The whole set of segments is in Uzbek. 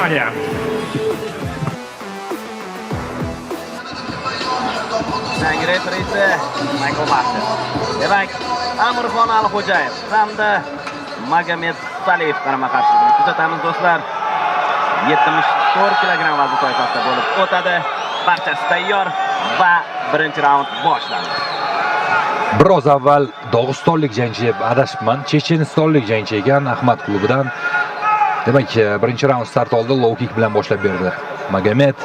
Внимание! Jang referisi Michael Martin. Demak, Amirxon Alixo'jayev hamda Magomed Saliyev qarama-qarshiligini kuzatamiz, do'stlar. 74 kilogramm vazn toifasida bo'lib o'tadi. Barchasi tayyor va birinchi raund boshlandi. Biroz avval dog'istonlik jangchi deb adashibman. Chechenistonlik jangchi ekan, Ahmad klubidan. Demak, birinchi raund start oldi, low kick bilan boshlab berdi Magomed.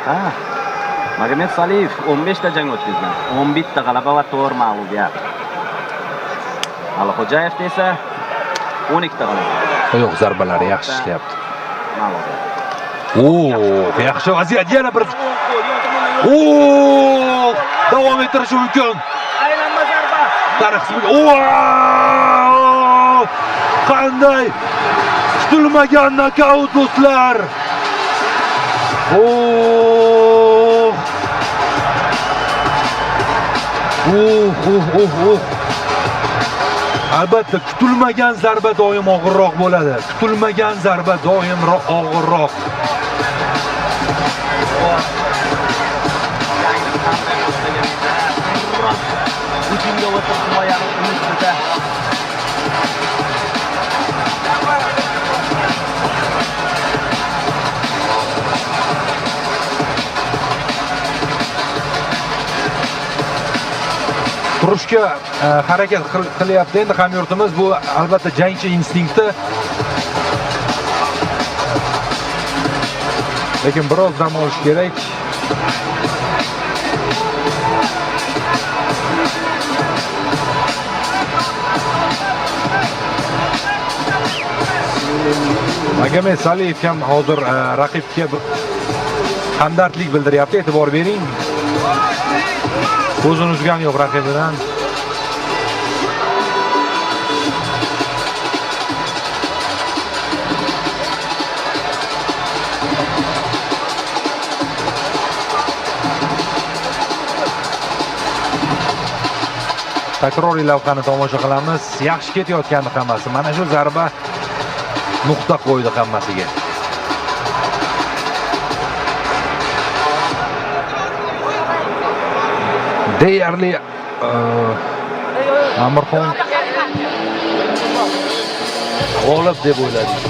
Ha. Magomed Saliyev 15 ta jang o'tkazgan. 11 ta g'alaba va 4 mag'lubiyat. Alixo'jayev esa 12 ta g'alaba. Oyoq zarbalari yaxshi ishlayapti. Mag'lubiyat. Oo, yaxshi vaziyat, yana bir. Oo, davom ettirishi mumkin. Aylanma zarba. Tarix. Oo! Qanday kutilmagan nokaut, do'stlar! Oh! Uh, uh, uh, uh. Albatta, kutilmagan zarba doim og'irroq bo'ladi. Kutilmagan zarba doim og'irroq. Jangni qanday boshlagan edi. Hujumga o'tib, himoyani ustida. Turishga harakat qilyapti endi hamyurtimiz. Bu albatta jangchi instinkti. Lekin biroz dam olish kerak. Magomed Saliyev ham hozir raqibga hamdardlik bildiryapti. E'tibor bering. Ko'zini uzgani yo'q raqibidan. Takroriy lavhani tomosha qilamiz. Yaxshi ketayotgandi hammasi. Mana shu zarba nuqta qo'ydi hammasiga. Deyarli Amirxon g'olib deb o'yladik.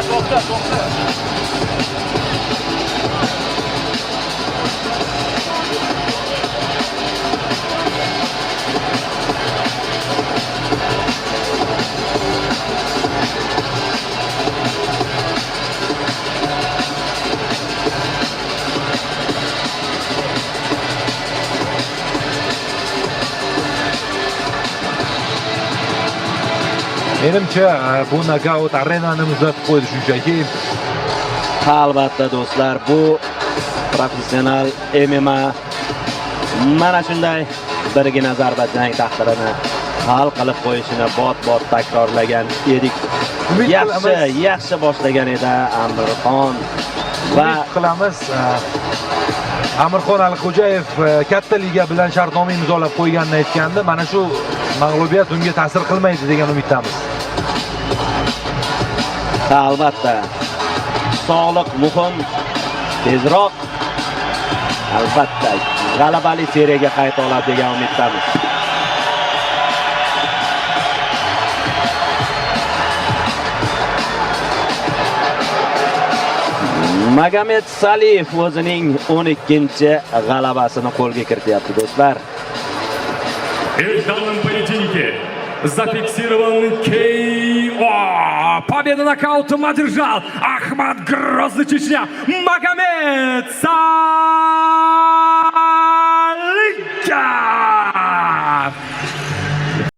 To'xta, to'xta. Menimcha, bu nokaut arenani muzlatib qo'ydi shunchaki. Albatta, do'stlar, bu professional MMA, mana shunday birgina zarba jang taqdirini hal qilib qo'yishini bot-bot takrorlagan edik. Umid Yaxshi, qilamiz. yaxshi boshlagan edi Amirxon va Umid qilamiz. Amirxon Alixo'jayev katta liga bilan shartnoma imzolab qo'yganini aytgandi. Mana shu mag'lubiyat unga ta'sir qilmaydi degan umiddamiz. Albatta, sog'liq muhim. Tezroq albatta g'alabali seriyaga qayta oladi degan umiddamiz. Magomed Saliyev o'zining 12 g'alabasini qo'lga kirityapti, do'stlar. И в данном поединке зафиксирован K.O. Победу нокаутом одержал Ахмат Грозный, Чечня, Магомед Салиев.